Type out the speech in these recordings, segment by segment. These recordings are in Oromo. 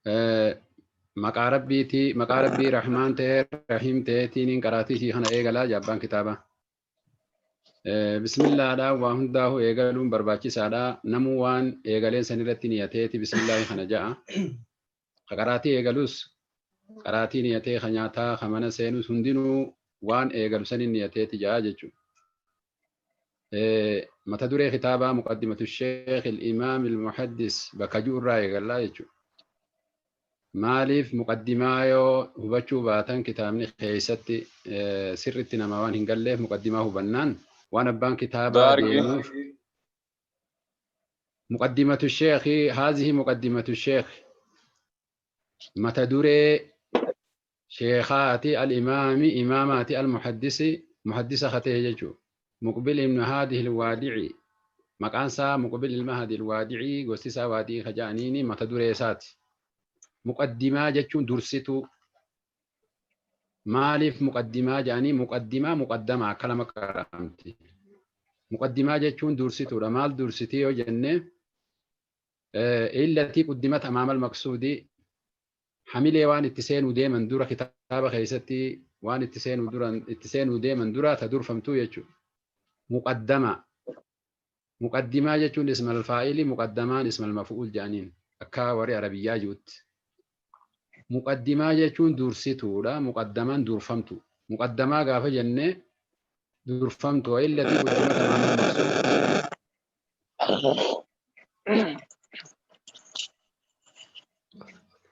Maqaa Rabbiitii, maqaa Rabbii Rahmaan ta'ee Rahiim ta'eetiin qaraatii kana eegalaa jaabbaan kitaaba. Bismillaadhaa waa hundaa'u eegaluun barbaachisaadha. Namuu waan eegaleen san irratti niyateeti bismillaahi kana ja'a. Ka qaraatii eegalus qaraatii niyatee, ka nyaataa, ka mana seenus hundinuu waan eegalu sanin niyateeti ja'a jechuudha. Mata duree kitaabaa Muqaddimatu Sheekh Imaam Muhaddis bakka jiru irraa eegallaa jechuudha. Maaliif muqaddimaa yoo hubachuu baatan kitaabni keessatti sirritti nama waan hin galleef, muqaddimaa hubannaan waan abbaan kitaabaa deemuuf. Muqaddimatu Sheekhi, haazihi muqaddimatu Sheekh, mata duree sheekaati, al-imaami, imaamaati, al-muhaddisi, muhaddisa katee jechuudha. Muqbil ibnu Haadihi al-Waadici, maqaan isaa Muqbil ilma Haadi al-Waadici, gosti isaa Waadii kaja'aniini mata duree isaati. Muqaddimaa jechuun dursituu. Maaliif muqaddimaa jedhanii? Muqaddimaa, muqaddamaa akka lama qaramti. Muqaddimaa jechuun dursituudha. Maal dursitii yoo jenne, illatii quddimat amaamal maqsuudii, hamilee waan itti seenuu deeman dura, kitaaba keessatti waan itti seenuu dura, itti seenuu deeman dura ta durfamtuu jechuudha. Muqaddama. Muqaddimaa jechuun ismal faa'ili, muqaddamaan ismal mafu'ul jedhaniin akka warri Arabiyyaa jirutti. Muqaddimaa jechuun dursituudha. Muqaddamaan durfamtu. Muqaddamaa gaafa jenne durfamtu. Illatii quddimat amaamal maqsuud.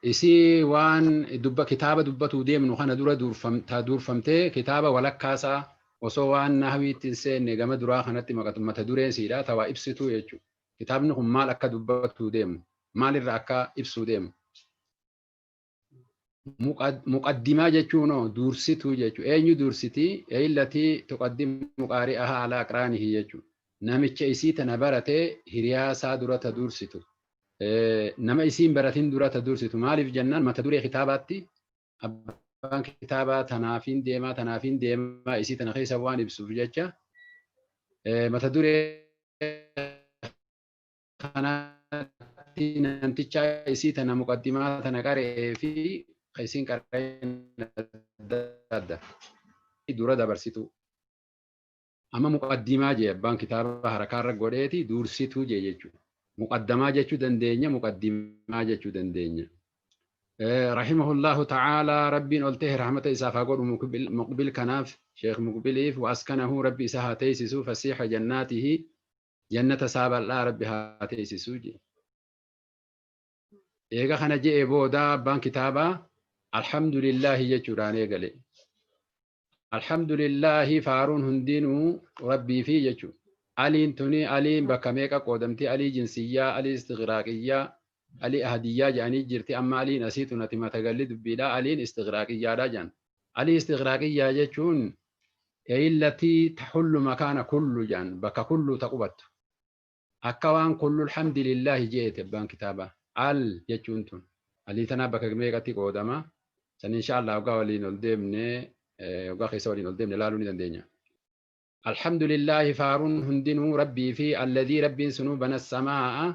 Isii waan dubba kitaaba dubbatuu deemnu kana dura durfamtee, kitaaba walakkaasaa osoo waan nahwiitti hin seenne gama duraa kanatti mata dureen siidha tawaa ibsituu jechuudha. Kitaabni kun maal akka dubbatuu deemu, maalirra akka ibsuu deemu. Muqaddimaa jechuun dursituu jechuudha. Eenyu dursitii? Illatii tuqaddimu qaari'ahaa alaa aqraanihi jechuudha. Namicha isii tana baratee hiriyaa isaa dura ta dursitu. Nama isiin baratin dura ta dursitu. Maaliif jennaan, mata duree kitaabaatti abbaan kitaabaa tanaafiin deemaa, tanaafiin deemaa, isii tana keessa waan ibsuuf jecha mata duree kanaatti namticha isii tana muqaddimaa tana qara'ee fi isiin qara'een adda adda dura dabarsitu. Amma muqaddimaa jee abbaan kitaaba harakaarra godheeti dursituu jee jechuudha. Muqaddamaa jechuu dandeenya, muqaddimaa jechuu dandeenya. Rahimahullahu ta'ala, Rabbiin ol ta'e rahmata isaaf haa godhu Muqbil kanaaf, Sheekh Muqbiliif, wa askanahu, Rabbi isa haa teessisu, fasiiha jannaatihi, jannata isaa bal'aa Rabbi haa teessisu jee. Eega kana je'e booda abbaan kitaabaa alhamdulillahi jechuudhaan eegale. Alhamdulillahi, faaruun hundinuu Rabbii fi jechuudha. Aliin tuni, aliin bakka meeqa qoodamti? Alii jinsiyyaa, alii istighraaqiyyaa, alii ahadiyyaa jedhanii jirti. Amma aliin asii tunati matagalli dubbiidha. Aliin istighraaqiyyaadha jedhan. Alii istighraaqiyyaa jechuun illatii taxullu makaana kullu jedhan, bakka kullu ta qubattu. Akka waan kullu alhamdulillahi je'eeti abbaan kitaabaa. Al jechuun tun. Alii tanaa bakka meeqatti qoodama? San insha Allah waggaa waliin ol deemne, waggaa keessa waliin ol deemne laaluu ni dandeenya. Alhamdulillahi, faaruun hundinuu Rabbii fi alladhii, Rabbiin sunuu, bana samaa'a,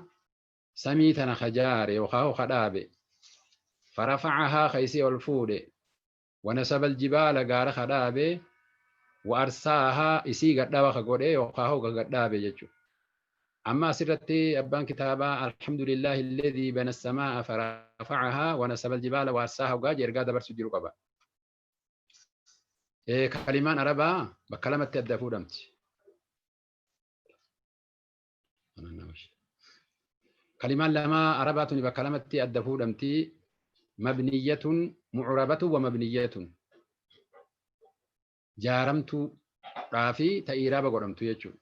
samii tana kajaare yookaan kadhaabe, farafacahaa, ka isii ol fuudhe, wanasaba aljibaala, gaara kadhaabe, wa arsaahaa, isii gadhaaba ka godhe yookaan ka gadhaabe jechuudha. Amma asirratti abbaan kitaabaa alhamdulillahi alladhii bana samaa'a farafacahaa wanasaba aljibaala wa arsaahaa ogaa ergaa dabarsu jiru qaba. Kalimaan Arabaa bakka lamatti adda fuudhamti. Kalimaan lama Arabaa tuni bakka lamatti adda fuudhamti. Mabniyyatun, mu'rabatun wa mabniyyatun. Jaaramtuu fi ta'iiraaba godhamtu jechuudha.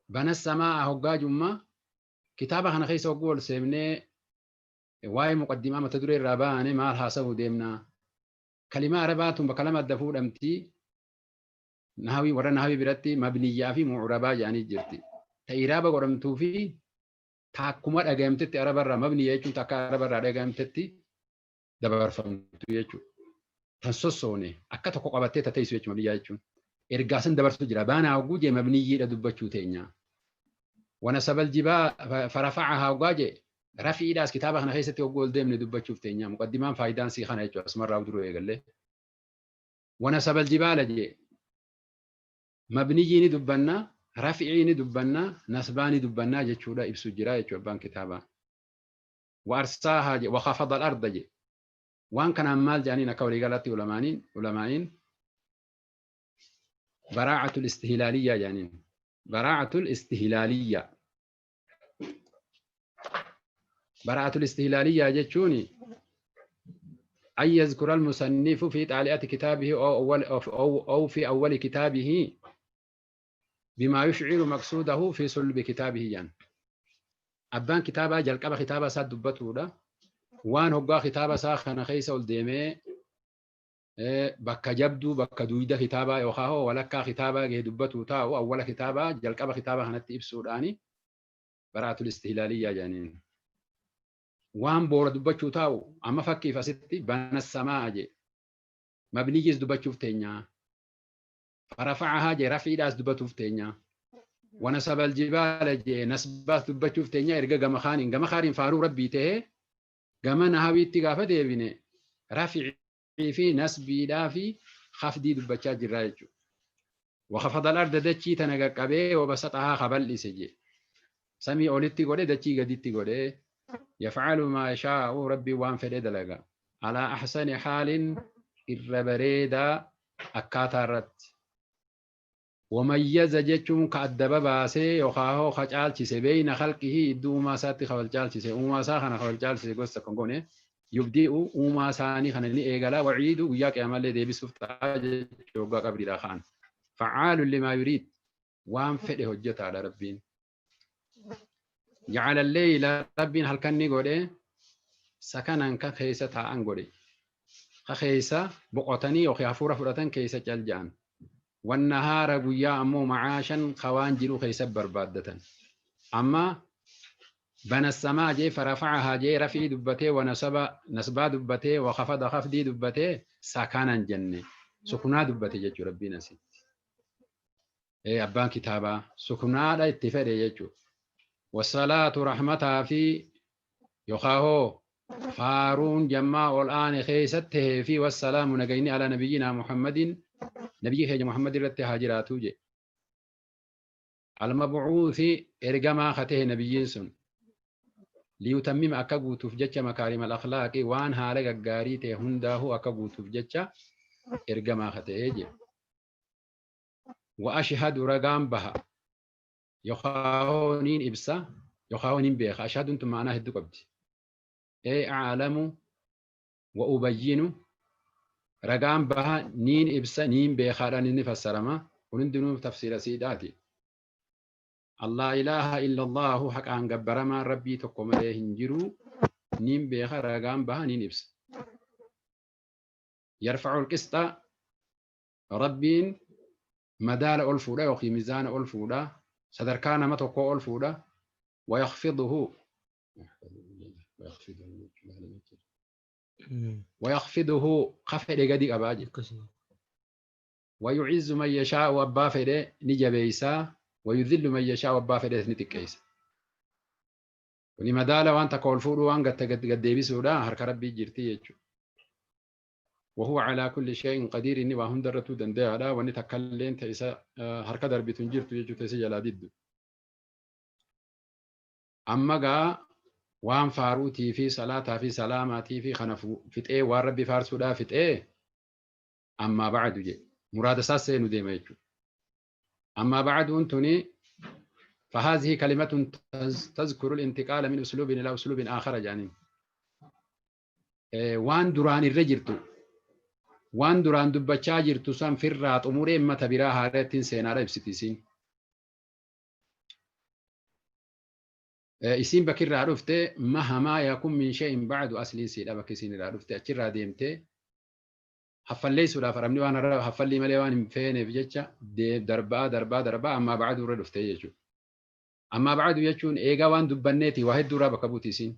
Bana samaa hoggaa jummaa kitaaba kana keessa hogguu ol seemnee waa'ee muqaddimaa mata duree irraa baane maal haasa'uu deemnaa? Kalimaa Arabaa tun bakka lama adda fuudhamti. Nahawii, warra nahawii biratti mabniyyaa fi mu'rabaa jedhanii jirti. Ta'iiraaba godhamtuu fi taakkuma dhagayamtetti Arabarraa, mabniyya jechuun takka Arabarraa dhagayamtetti dabarfamtu jechuudha. Tan sossoone akka tokko qabattee tateessu jechuudha mabniyyaa jechuun. Ergaa san dabarsu jira. Baanaa hogguu jee mabniyyiidha dubbachuu teenya. Wanasabal jibaa farafacahaa hoggaa jee. Rafiidhaas kitaaba kana keessatti hogguu ol deemne dubbachuuf teenya. Muqaddimaan faayidaan sii kana jechuudha. Asumarraa dura eegallee. Wanasaba aljibaala jee. Mabniyyii ni dubbanna, rafi'ii ni dubbanna, nasbaa ni dubbannaa jechuudha ibsu jira jechuudha abbaan kitaabaa. Wa arsaahaa jee, wa khafada al-arda jee. Waan kanaan maal jedhaniin akka waliigalaatti ulamaa'iin baraa'atul istihlaaliyyaa jedhaniin. Baraa'atul istihlaaliyyaa. Baraa'atul istihlaaliyyaa jechuun أن يذكر المصنف في تعليقة كتابه أو في أول كتابه بما يشعر مقصوده في صلب كتابه يعني. أبان كتابة جلقب كتابة ساد دبتودا وان هقا كتابة ساخن خيس والديمي بكا جبدو بكا دويدة كتابة يوخاهو ولكا كتابة جه دبتو تاو أول كتابة جلقب كتابة هنت إبسوداني براءة الاستهلالية يعني. Waan boora dubbachuu taa'u amma fakkiif asitti bana samaa je mabniyyis dubbachuuf teenyaa farafacahaa je rafiidhaas dubbatuuf teenyaa wanasaba aljibaala je nasbaas dubbachuuf teenyaa erga gama kaaniin gama kaaniin faaruu rabbii ta'ee gama nahawiitti gaafa deebine raficii fi nasbiidhaa fi khafdii dubbachaa jirraa jechuudha. Wakhafada al-arda dachii tana qaqqabee wabasaxahaa kabal'ise je samii olitti godhe dachii gaditti godhe. يفعل ما يشاء ربي وان فدي دلغا على أحسن حال الربريدا أكاترت وميز جتشون كأدب باسي يخاهو خجالتي بين خلقه دوما ساتي خبلجالتي وما ساخنا خبلجالتي قصة كونغوني يبدئ وما ساني خنني إيغالا وعيد وياك يعمل دي بسوف تاج جوغا قبل خان فعال لما يريد وان فدي حجت على ربين جعل الليل ربين هل كان نقوله سكناً كخيسة تاعن قوله كخيسة بقعتني وخي عفورة فرتن كيسة جلجان والنهار قويا أمو معاشا خوان جلو خيسة بربادة أما بنى السماء جي فرفعها جي رفي دبته ونسب نسبا دبته وخفض خفدي دبته سكناً جنة سكنا دبته جي ربنا ست إيه أبان كتابة سكنا لا اتفاق جي والصلاة رحمتها في يخاهو فارون جماع الآن خيسته في والسلام نجيني على نبينا محمد نبي خيج محمد رت هاجراتو جي المبعوث إرجما خته نبيين سن ليتمم أكبوت في جتش مكارم الأخلاق وان هالك جاريته هنده أكبوت في جتش إرجما خته جي وأشهد رقام بها يخاونين إبسا يخاونين بيخ أشهد أنتم معناه الدقبت أي أعلم وأبين رقام بها نين إبسا نين بيخ نفسر ما ونندنو تفسير سيداتي الله إله إلا الله حق عن جبر ما ربي تقوم له هنجرو نين بيخ رقام بها نين إبسا يرفع القسط ربين مدال ألفولا وخي ميزان ألفولا sadarkaa nama tokkoo ol fuudha ويخفضه ويخفضه خفض قدي أباجي ويعز من يشاء وأبا فده نجبيسا ويذل من يشاء وأبا فده نتكيسا ولما وأنت قول فورو وأن قد ديبسودا هرك ربي جرتي يجو وهو على كل شيء قدير إني وهم درتو دندي على وأني تكلين تيسا هرك دربي تنجرتو يجو تيسا جلا ديدو أما قا وان فاروتي في صلاة في سلامتي في خنفو فتئ والربي فارسودا فتئ أما بعد جي مراد ساسين ديما يجو أما بعد أنتني فهذه كلمة تذكر الانتقال من أسلوب إلى أسلوب آخر يعني وان دران الرجرتو وان دران دبچا جرتو سان فرات أموري إما تبرا هارتين سينارا بستيسين isiin bakirraa dhufte mahamaa yakun min shay'in ba'du asliin siidha bakki isiin irraa dhufte achirraa deemte haffalleessuudhaaf arabni waan irraa haffallii malee waan hin feeneef jecha darbaa darbaa darbaa ammaa ba'adu irra dhufte jechuudha. Ammaa ba'adu jechuun eegaa waan dubbanneeti waa hedduu irraa bakka buuti isiin.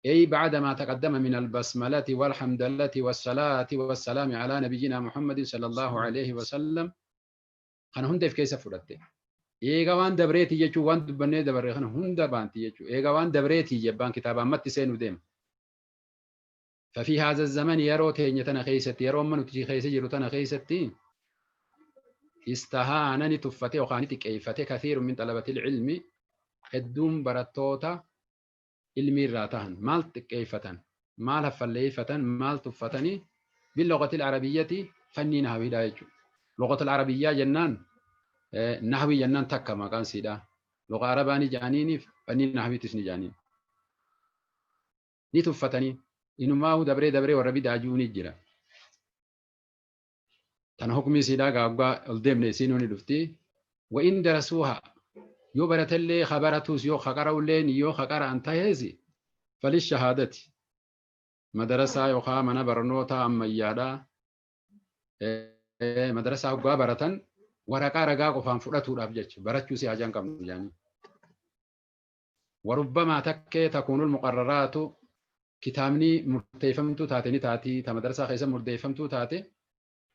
أي بعد ما تقدم من البسملة والحمدلة والصلاة والسلام على نبينا محمد صلى الله عليه وسلم خنا هندف كيس فرته. Eega waan dabreetii jechuun waan dubbannee dabarre kana hunda baanti jechuudha. Eega waan dabreetii jebbaan kitaaba ammatti seenuu deema. ففي هذا الزمن yeroo teenya tana keessatti, yeroo amma nuti keessa jiru tana keessatti, استهان ni tuffate yookaan ni xiqqeeffate كثير من طلبة العلم hedduun barattoota ilmii irraa tahan. Maal xiqqeeffatan? Maal haffalleeffatan? Maal tuffatanii? باللغة العربية fannii nahwiidha jechuudha. لغة العربية jennaan, nahwii jennaan takka maqaan siidha. Luqa arabaa ni jedhaniini, fannii nahwiitis ni jedhaniin. Ni tuffatanii, inumaahu dabree dabree warra bidaa ji'uu ni jira. Tana hukumii siidhaa gaaggaa ol deemne isiinuu ni dhufti. وإن درسوها yoo baratellee, kabaratus yoo kaqara'ulleen, yoo kaqara'an taheesi, فللشهادة madarasaa yookaan mana barnootaa ammayyaadhaa, madarasaa hoggaa baratan waraqaa ragaa qofaan fudhatuudhaaf jecha barachuu si hajaan qabnu jedhanii. وربما takkee تكون المقررات kitaabni murteeffamtuu taate ni taati, ta madarsaa keessa murteeffamtuu taate,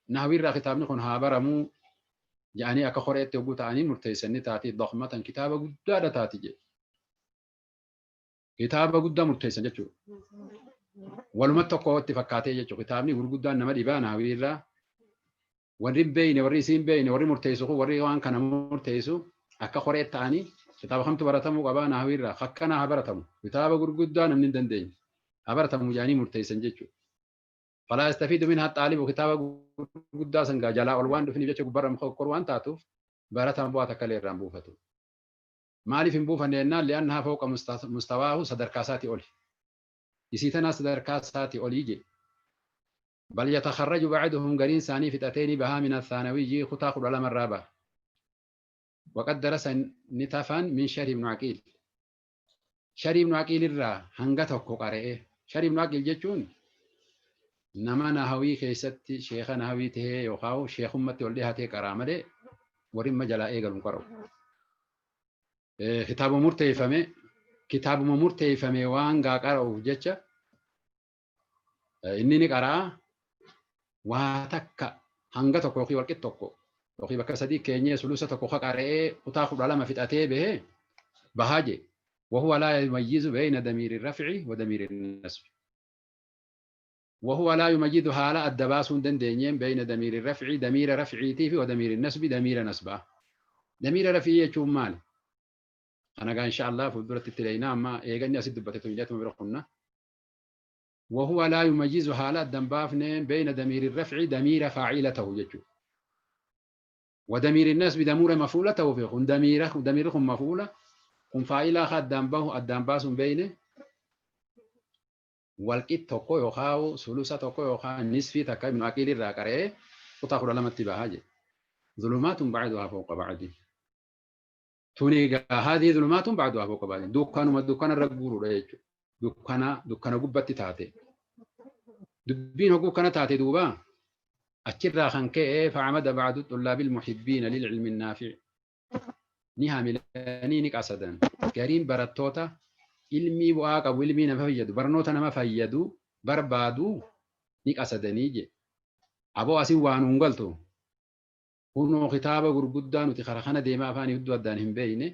nahwiirraa kitaabni kun haa baramuu jedhanii akka koreetti hogguu ta'anii murteessan ni taati, ضخمة kitaaba guddaadha taati jedhe. Kitaaba guddaa murteessan jechuudha. Walumatti tokko itti fakkaatee jechuudha. Kitaabni gurguddaan nama dhibaa nahwiirraa. Warri hin beeyne, warri isiin beeyne, warri murteessu kun, warri waan kana murteessu akka koree ta'anii kitaaba kamtu baratamuu qabaa nahwiirraa, akkana haa baratamu, kitaaba gurguddaa namni hin dandeenye haa baratamu jedhanii murteessan jechuudha. فلا يستفيد منها الطالب kitaaba gurguddaa san jalaa ol waan dhufniif jecha gubbarra muka okkor waan taatuuf barataan bu'aa takka illee irraa hin buufatu. Maaliif hin buufanne jennaan, لأنها فوق مستواه sadarkaa isaatii oli. Isii tanaa sadarkaa isaatii olii jedhe. بل يتخرج بعضهم gariin isaanii fixatee bahaa من الثانوي kutaa 12 irraa baha. وقد درس نتفا من شرح ابن عقيل. شرح ابن عقيل irraa hanga tokko qara'ee. شرح ابن عقيل jechuun nama nahawii keessatti sheeka nahawii tahee yookaan sheekummatti ol dhiyaatee qaraa malee warri imma jalaa eegalu hin qara'u. Kitaabuma murteeffame waan gaa qara'uuf jecha inni ni qaraa, waa takka hanga tokko yookiin walqixxi tokko yookiin bakka sadii keenyee sulusa tokko ka qara'ee kutaa 12 fixatee bahee bahaa jee. وهو لا يميز بين ضمير الرفع وضمير النصب، وهو لا يميز haala adda baasuu hin dandeenyeen بين ضمير الرفع ضمير رفعيtii fi وضمير النصب ضمير نصبaa. ضمير رفعii jechuun maali? Kana gaa insha Allah fuulduratti itti leeyna, amma eeganni asitti dubbate tun bira kunna. وهو لا يميز haala adda hin baafneen بين ضمير الرفع ضمير فاعلته jechuudha. وضمير النصب ضمير مفعولته fi kun ضمير kun مفعولة kun faa'ilaa ka addaan bahu addaan baasuun beeyne, walqixi tokko yookaan sulusa tokko yookaan nisfii takka ibnu aqiil irraa qara'ee kutaa 12tti bahaa jedhe. ظلمات بعضها فوق بعض. Tuni egaa هذه ظلمات بعضها فوق بعض. Dukkanuma dukkana irra guuruudha jechuudha. Dukkana dukkana gubbatti taate. Dubbiin hogguu kana taate duuba achirraa kan ka'e فعمد بعض الطلاب المحبين للعلم النافع ni hamilanii ni qasadan. Gariin barattoota ilmii bu'aa qabu, ilmii nama fayyadu, barnoota nama fayyadu barbaadu ni qasadanii je. Aboo asin waan hun galtu. Kunoo kitaaba gurguddaa nuti kara kana deemaa afaan hedduu addaan hin beeyne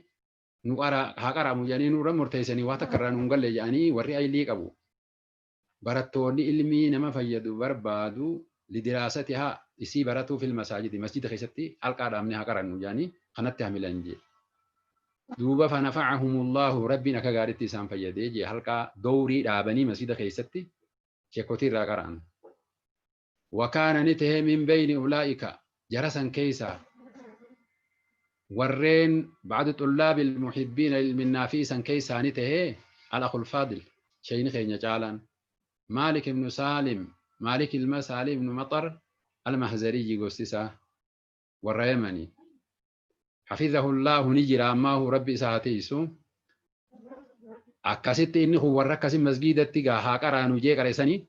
nu qara haa qaramu jedhanii nurra murteessanii waa takka irraa nu hin galle jedhanii warri aylii qabu. Barattoonni ilmii nama fayyadu barbaadu لدراستها isii baratuu في المساجد masjida keessatti halqaa dhaabnee haa qarannu jedhanii kanatti hamilan jee. Duuba فنفعهم الله rabbiin akka gaariitti isaan fayyadee jee, halqaa dowrii dhaabanii masjida keessatti sheekotii irraa qara'an. وكان ni tahee من بين أولئك jara san keeysaa warreen بعض طلاب المحبين للعلم النافع san keeysaa ni tahee الأخ الفاضل sheyni keenya caalaan مالك بن سالم, مالك ilma سالم بن مطر المهزري gosti isaa warra Yemanii حفظه الله ni jira ammaahu rabbi isaa haa tiisu. Akkasitti inni kun warra akkasi masgiidatti gaa haa qaraanu jee qareessanii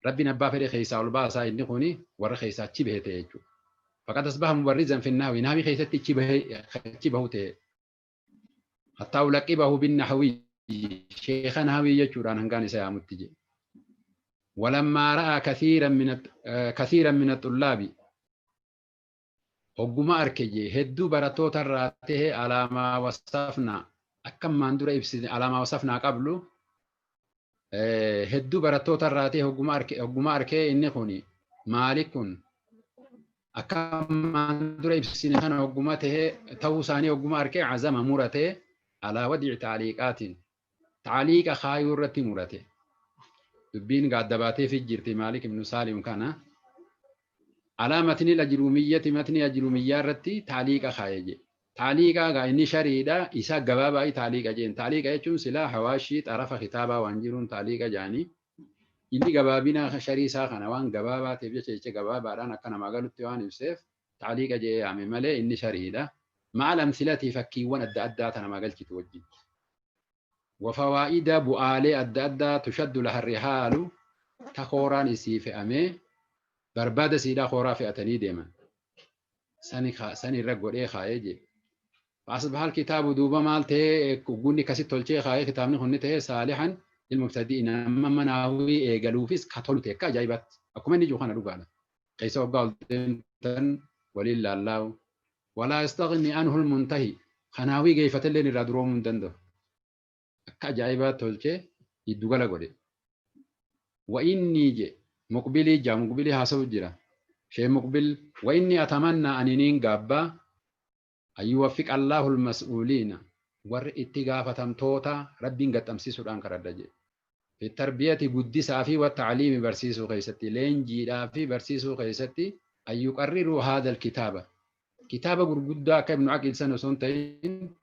rabbiin abbaa fedhe keessaa ol baasaa, inni kuni warra keessaa achi bahe ta'e jechuudha. فقد أصبح مبرزا في النحو nahwi keessatti achi bahu ta'e. حتى ألقبه بالنحوي sheeka nahwii jechuudhaan hangaan isa yaamutti jedhe. ولما رأى كثيرا من الطلاب Hogguma arke jee hedduu barattoota irraa tahe alaamaa wasafnaa akka ammaan dura ibsine alaamaa wasafnaa qablu hedduu barattoota irraa tahe hogguma arkee inni kun maali kun akka ammaan dura ibsine kana hogguma tahe ta'uu isaanii hogguma arkee azama muratee alaa wadi'i taaliiqaatiin taaliiqa kaayuu irratti murate. Dubbiin gaaddabaatee jirti Maalik ibnu Saalim kana. Alaa matni ajruumiyyati matni ajruumiyyaa irratti taaliiqa kaaye jedhe. Taaliiqa gaa inni shariidha isa gabaabaa taaliiqa jeen. Taaliiqa jechuun silaa hawaashii xarafa kitaabaa waan jiruun taaliiqa jaanii. Inni gabaabina sharii isaa kana waan gabaabaa ta'eef jecha jecha gabaabaadhaan akka namaa galutti waan ibseef taaliiqa jee yaame malee inni shariidha. Maal amsilatii fakkiiwwan adda addaa ta namaa galchitu wajjin. Wafawaa'ida bu'aalee adda addaa tushaddu laha rihaalu ta kooraan isii fe'amee barbaada siidhaa kooraa fe'atanii deeman. Sani irra godhee kaayee jee. فأصبح الكتاب دوبا مال تي قولي كاسيت تولشي خاي كتابني خني تي صالحا للمبتدئين أما مناوي إيجالوفيس كاتولو تيكا جايبات أكما نيجو خانا دوغانا كيسا وقال دمتن ولله الله ولا يستغني عنه المنتهي خناوي جيفة اللي نرادرو من دندو أكا جايبات تولشي يدوغالا قولي وإني جي مقبلي جا مقبلي حسب جرا شيء مقبل وإني أتمنى أنني قابا أن يوفق الله المسؤولين ور اتقافتم توتا ربين قد أمسيسو الآن كردجي في التربية قدسة في والتعليم برسيسو قيستي لينجي في برسيسو قيستي أن يقرروا هذا الكتاب كتابة قرقودا كابن عقل سنة سنتين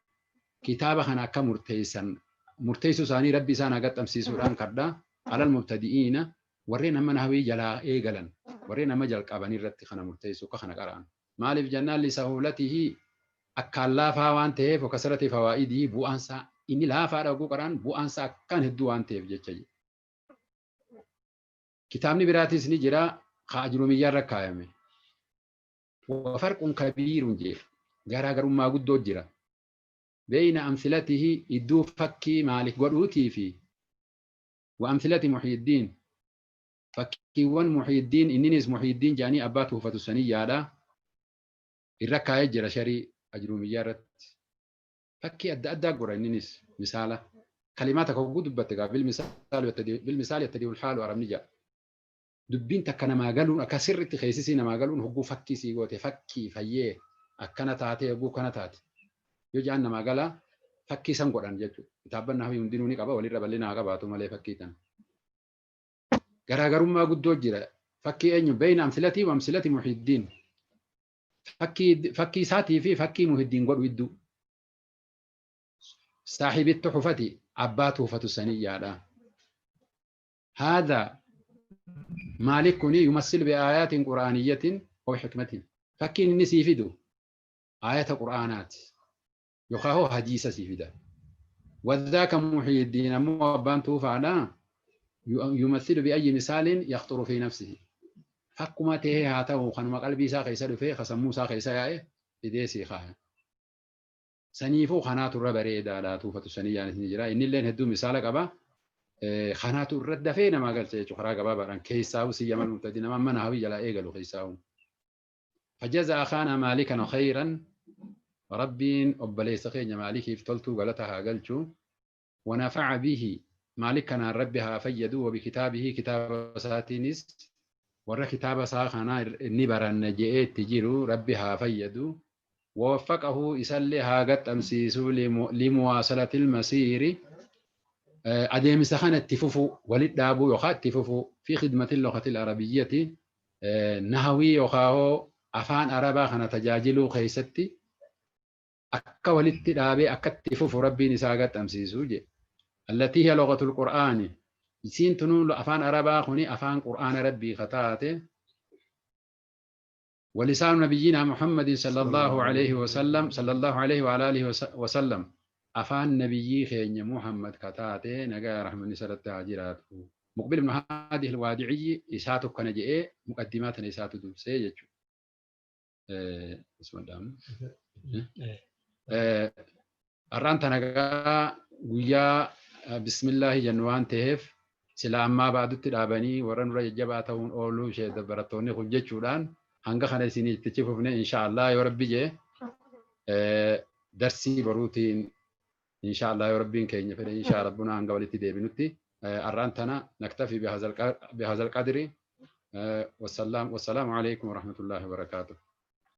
كتابة خنا كمرتيسا مرتيسو ساني ربي سانا قد أمسيسو الآن كردا على المبتدئين ورينا من هوي جلا إيجلا ورينا مجل قبني رتي خنا مرتيسو كخنا قران مالف جنان لسهولته akkaan laafaa waan ta'eef wakasarati fawaa'idii bu'aansaa inni laafaadha oguu qaraan bu'aansaa akkaan hedduu waan ta'eef jecha jedhe. Kitaabni biraatis ni jira ka ajrumiyyaa irra kaayame. Wafarqun kabiirun jee garaagarummaa guddoo jira. Beeyna amsilatihi idduu fakkii maalik godhuutii fi wa amsilati muhiiddiin fakkiiwwan muhiiddiin inninis muhiiddiin jedhanii abbaa tuufatu saniyyaadha. Irra kaayee jira sharii ajrumiyyaa irratti. Fakkii adda addaa godha inninis misaala. Kalimaa takka hogguu dubbatte gaa bilmisaali yattadi'ul haalu arabni jedha. Dubbiin takka namaa galuun akka sirriitti keessisii namaa galuun hogguu fakkii sii goote fakkii fayyee akkana taatee hogguu kana taate. Yoo jedhan namaa galaa fakkii san godhan jechuudha. Kitaabban hawii hundinuu ni qaba walirra bal'ina haa qabaatu malee fakkii tana. Garaagarummaa guddoo jira. Fakkii eenyu beeyna amsilatii wa amsilati muhiddiin. Fakkii isaatii fi fakkii muhiddiin godhu idduu. Saaxibi tuxufati abbaa tuufatu saniyyaadha. Haadha maalik kuni yumassil biaayaatin qur'aaniyyatin aw xikmatin. Fakkiin inni sii fidu aayata qur'aanaati. Yookaan hoo hadiisa sii fida. Wadhaaka muhiddiin ammoo abbaan tuufaadha. Yumassilu biayyi misaalin yaxturu fi nafsihi. Fakkuma ta'ee haa ta'u kanuma qalbii isaa keessa dhufee ka sammuu isaa keessa yaa'e fidee sii kaaya. Saniifuu kanaatu irra bareedaadha tuufatu saniyyaan ni jira. Innilleen hedduu misaala qaba. Kanaatu irra dafee namaa galcha jechuudha karaa gabaabaadhaan keessaa'u siyyamal mubtadi nama mana hawii jalaa eegalu keessaa'u. Fajaza akaana maalikan khayran rabbiin obboleessa keenya maalikiif toltuu galata haa galchu. Wanafaca bihi maalik kanaan rabbi haa fayyadu wabikitaabihi kitaaba isaatiinis warra kitaaba isaa kanaa inni baranna je'ee itti jiru rabbi haa fayyadu. Wawaffaqahu isallee haa gaxxamsiisu limuwaasalati ilmasiiri adeemsa kana itti fufu walit dhaabuu yookaan itti fufu fi khidmati lughati arabiyyati nahawii yookaan hoo afaan arabaa kana tajaajiluu keessatti akka walitti dhaabee akka itti fufu rabbiin isaa gaxxamsiisu jedhe. Allatii hiya lughatul qur'aani isiin tunuu afaan arabaa kuni afaan qur'aana rabbii kataate ولسان نبينا محمد صلى الله عليه وسلم صلى الله عليه وعلى آله وسلم أفان نبيي خين محمد كتاته نجا رحمة سلطة عجراته مقبل من هذه الوادعي إساتو كان جاء مقدمات إساتو دوسي بسم الله أرانت نجا ويا بسم الله جنوان تهف سلا أما بعد تلابني ورن رجباتهم أولو شيء دبرتوني خجة شوران Hanga kana isinitti fufne insha Allah yoo Rabbi jee darsii boruutiin insha Allah yoo Rabbiin keenya fedhe insha Rabbuna hanga walitti deebinutti arraan tana naktafi bihazal qadri. Wassalaamu alaikum warahmatullahi wabarakaatuh.